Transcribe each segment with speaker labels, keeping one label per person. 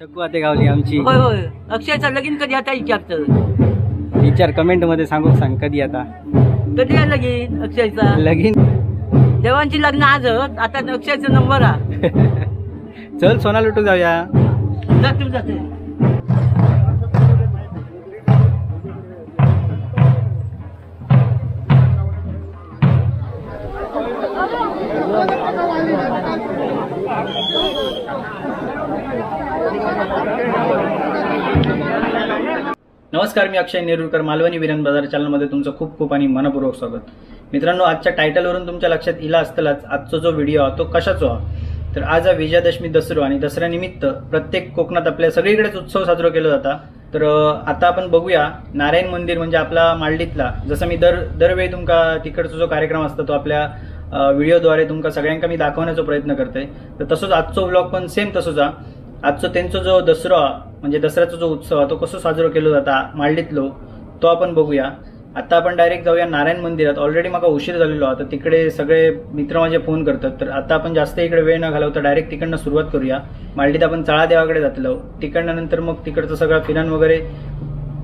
Speaker 1: शकू आते गावली आमची.
Speaker 2: होय होय, अक्षयचा लगीन कधी आता विचारतं.
Speaker 1: विचार कमेंट मध्ये सांगू, सांग कधी आता,
Speaker 2: कधी आहे लगीन अक्षयचा?
Speaker 1: लगीन
Speaker 2: देवांची लग्न आज, आता अक्षयचा नंबर हा.
Speaker 1: चल सोना लुटू जाऊया.
Speaker 2: जाते जाते.
Speaker 1: नमस्कार, मी अक्षय नेरुरकर, मालवणी विरण बाजार चॅनलमध्ये तुमचं खूप खूप आणि मनपूर्वक स्वागत. मित्रांनो, आजच्या टायटलवरून तुमच्या लक्षात इला असतलाच आजचा जो व्हिडिओ हा तो कशाचो हा. तर आज हा विजयादशमी दसरो आणि दसऱ्यानिमित्त प्रत्येक कोकणात आपल्या सगळीकडेच उत्सव साजरा केला जाता. तर आता आपण बघूया नारायण मंदिर म्हणजे आपला मालडीतला, जसं मी दरवेळी तुमका तिकडचा जो कार्यक्रम असतो तो आपल्या व्हिडिओद्वारे तुमका सगळ्यांका मी दाखवण्याचा प्रयत्न करते. तर तसंच आजचो व्लॉग पण सेम तसंच हा. आजचो त्यांचो जो दसरो म्हणजे दसऱ्याचा जो उत्सव हा तो कसो साजरो केलो जाता मालडीतलो तो आपण बघूया. आता आपण डायरेक्ट जाऊया नारायण मंदिरात. ऑलरेडी माका उशीर झालेलो, आता तिकडे सगळे मित्र माझे फोन करतात. तर आता आपण जास्त इकडे वेळ न घालवता डायरेक्ट तिकडनं सुरुवात करूया. मालडीत आपण चाळा देवाकडे जातलो, तिकडनं नंतर मग तिकडचं सगळं फिरण वगैरे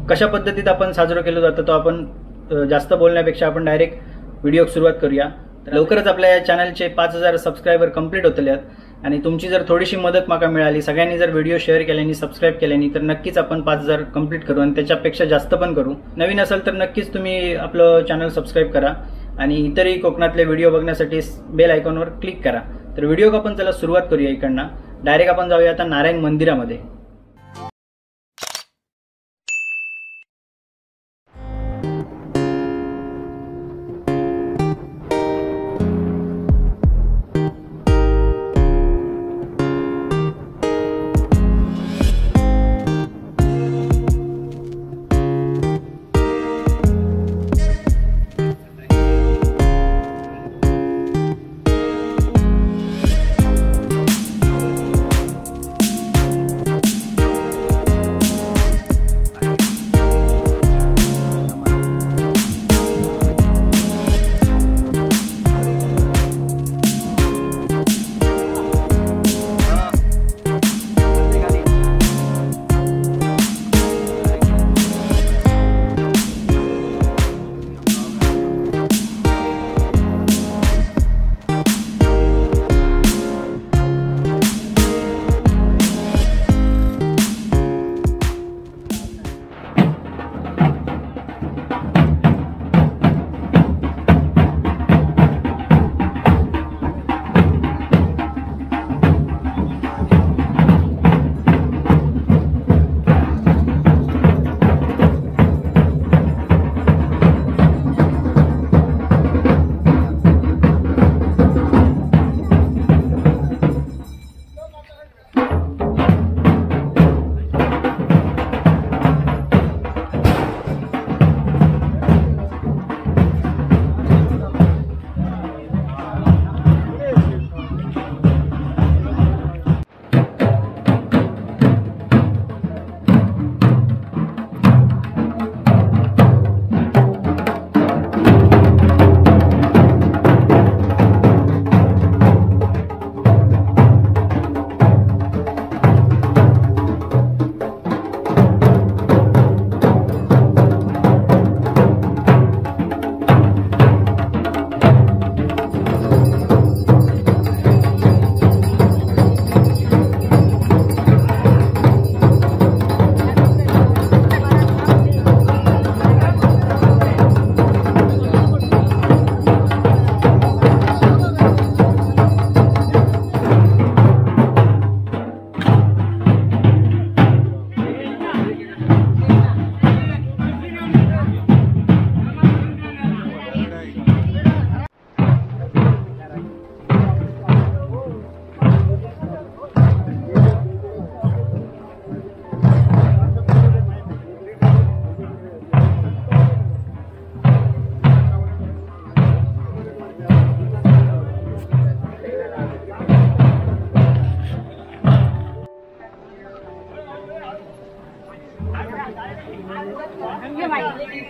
Speaker 1: कशा पद्धतीत आपण साजरो केलो जातं तो आपण जास्त बोलण्यापेक्षा आपण डायरेक्ट व्हिडिओ सुरुवात करूया. तर लवकरच आपल्या या चॅनलचे 5000 सबस्क्रायबर कंप्लीट होतले आहेत आणि तुमची जर थोडीशी मदत माका मिळाली, सगळ्यांनी जर व्हिडिओ शेअर केल्यानी, सबस्क्राईब केल्यानी, तर नक्कीच आपण 5000 कंप्लीट करू आणि त्याच्यापेक्षा जास्त पण करू. नवीन असाल तर नक्कीच तुम्ही आपलं चॅनल सबस्क्राईब करा आणि इतरही कोकणातले व्हिडिओ बघण्यासाठी बेल आयकॉनवर क्लिक करा. तर व्हिडिओ आपण चला सुरुवात करूया. इकडनं डायरेक्ट आपण जाऊया आता नारायण मंदिरामध्ये.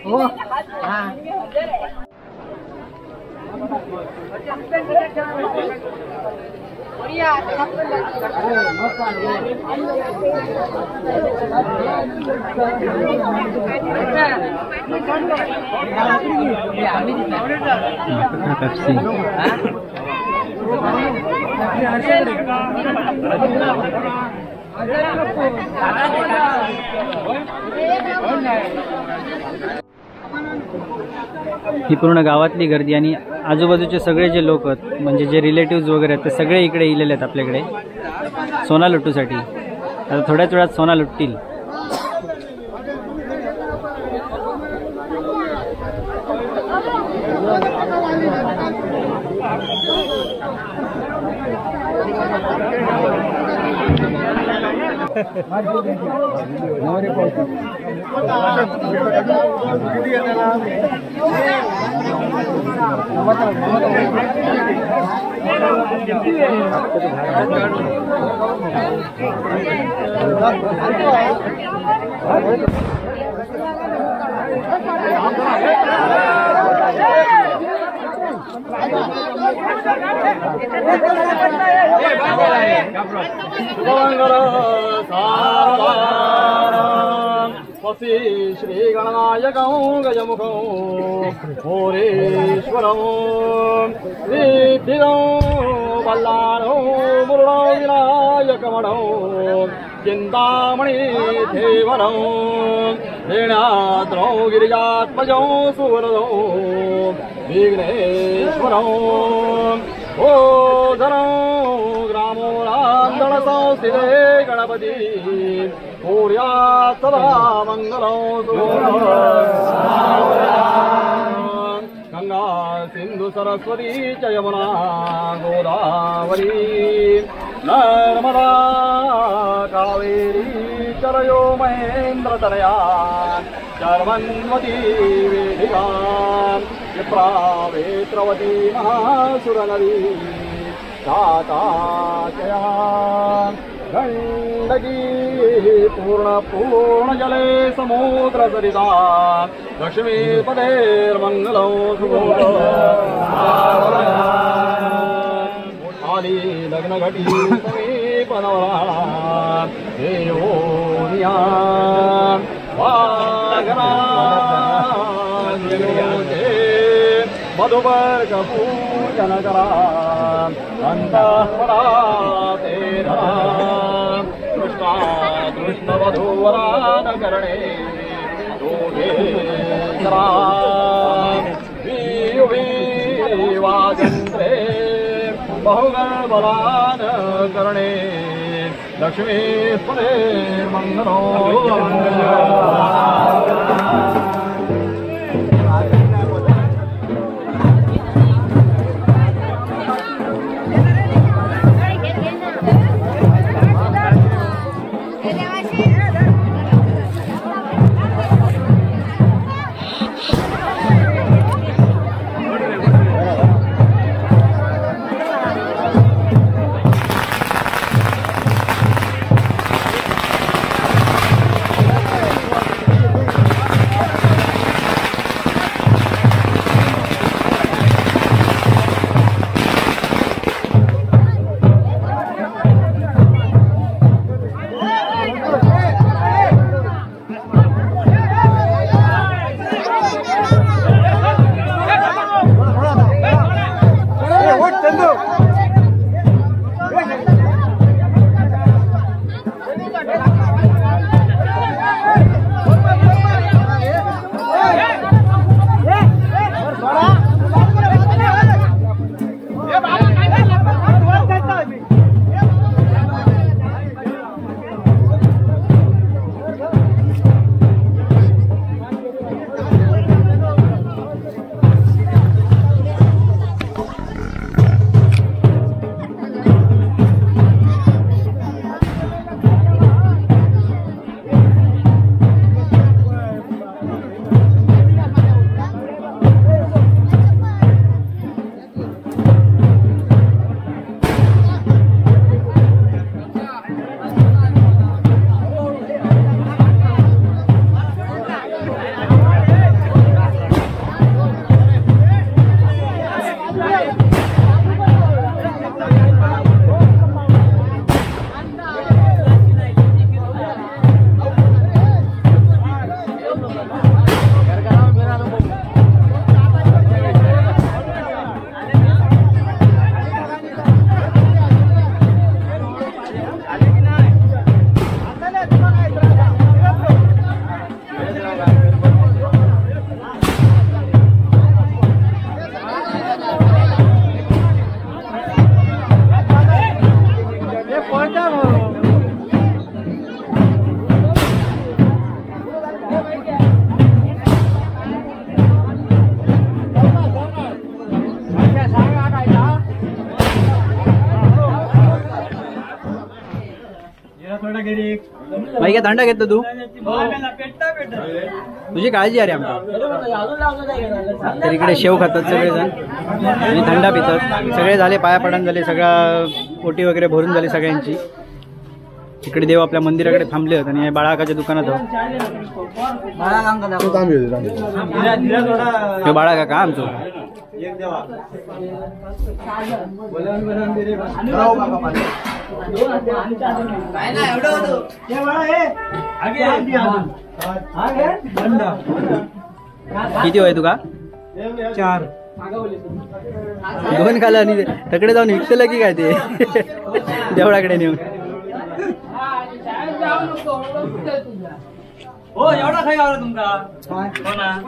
Speaker 2: हो हा.
Speaker 1: पेप्सी। ही पूर्ण गावातली गर्दी आणि आजूबाजूचे सगळे जे लोक आहेत, म्हणजे जे रिलेटिव्ह वगैरे आहेत, ते सगळे इकडे इलेले आहेत आपल्याकडे सोना लुटूसाठी। आता थोड्याच वेळात सोना लुटतील।
Speaker 3: श्री गणनायकं गजमुखं भूरेश्वरं सिद्धिदं बल्लाळं मुरुडं विनायकमणं चिन्तामणि देवरं ऋणाद्रौ गिरिजात्मजं सुवरदं विघ्नेश्वरं ओधरं ग्रामो रान्दणसंस्थिते गणपति सूर्यात् सदा मङ्गलं गंगा सिंधु सरस्वती च यमुना गोदावरी नर्मदा कावेरी चरयो महेन्द्र तनया चर्मन्वती वेदिका विप्रावेत्रवती महासुरनदी दाताचया गंडकी पूर्ण पूर्ण जले समुद्र सरिता लक्ष्मीपतेर्मंगलं आली लग्न घटी समीप नवरा देवोनिया वाघरा मधुपर्क पूजन करा अंतःपरा तेरा कृष्णा कृष्णवधूवरान करणे योगेश्वरा वाजंत्रे बहुगर्बलान करणे लक्ष्मीपते मंगलो।
Speaker 1: मागीर काय थंडा घेतलो तू? तुझी काळजी अरे आमका. तर इकडे शेव खातात सगळेजण आणि थंडा पितात. सगळे झाले पाया पडण झाले, सगळा ओटी वगैरे भरून झाली सगळ्यांची. इकडे देव आपल्या मंदिराकडे थांबले होते आणि बाळाकाच्या दुकानात हो. बाळा काका आमचो. किती होय तुका?
Speaker 4: 4.
Speaker 1: 2 खाला आणि तकडे जाऊन विकतलं की काय ते देवळाकडे नेऊन.
Speaker 4: हो एवढा खाई आवडला तुमका. हो ना.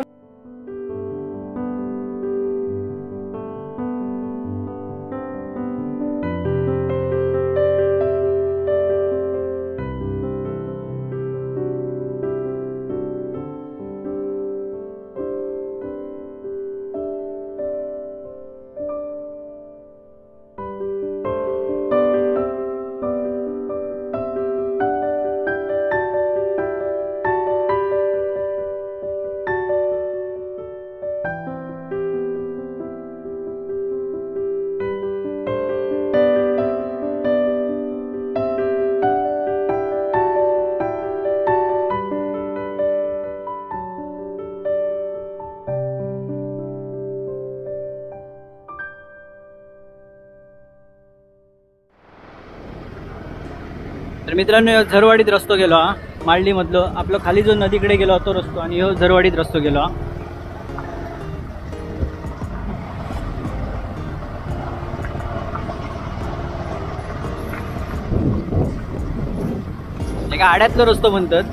Speaker 1: तर मित्रांनो ह्यो झरवाडीत रस्तो गेलो हा, मालडी मधलो आपलं खाली जो नदीकडे गेलो तो रस्तो, आणि ह्यो झरवाडीत रस्तो गेलो हा. एका आड्यातलो रस्तो म्हणतात.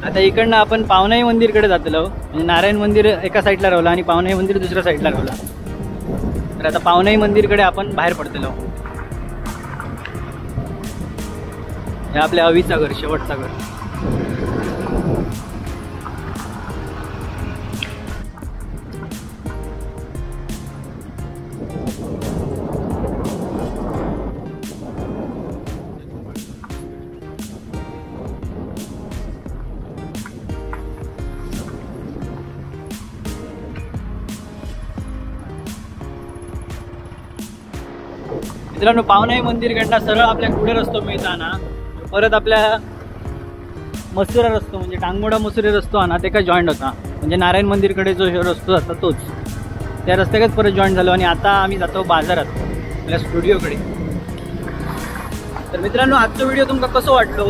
Speaker 1: आता इकडनं आपण पावनाई मंदिरकडे जातलो, म्हणजे नारायण मंदिर एका साईडला राहिलं आणि पावनाई मंदिर दुसऱ्या साईडला राहिलं. तर आता पावनाई मंदिरकडे आपण बाहेर पडतलो. हे आपल्या अवीचा घर, शेवटचा घर. मित्रांनो पावनाई मंदिरकडनं सरळ आपल्या पुढे रस्तो मिळताना परत आपल्या मसुरा रस्तो म्हणजे टांगमोडा मसुरे रस्तो ना ते का जॉईंट होता, म्हणजे नारायण मंदिरकडे जो रस्तो जाता तोच, त्या रस्त्याकच परत जॉईंट झालो. आणि आता आम्ही जातो बाजारात आपल्या स्टुडिओकडे. तर मित्रांनो आजचा व्हिडिओ तुमका कसं वाटलो?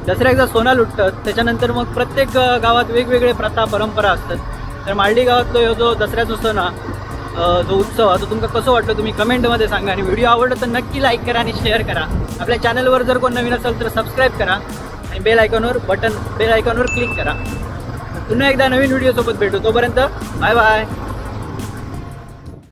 Speaker 1: दसऱ्या एकदा सोना लुटतात, त्याच्यानंतर मग प्रत्येक गावात वेगवेगळे प्रथा परंपरा असतात. तर मालडी गावातलो ह्यो जो दसऱ्याचो सण हा, जो उत्सव हा, तो तुमका कसं वाटलं तुम्ही कमेंटमध्ये सांगा. आणि व्हिडिओ आवडला तर नक्की लाईक करा आणि शेअर करा. आपल्या चॅनलवर जर कोण नवीन असेल तर सबस्क्राईब करा आणि बेल आयकॉनवर क्लिक करा. पुन्हा एकदा नवीन व्हिडिओसोबत भेटू, तोपर्यंत बाय बाय.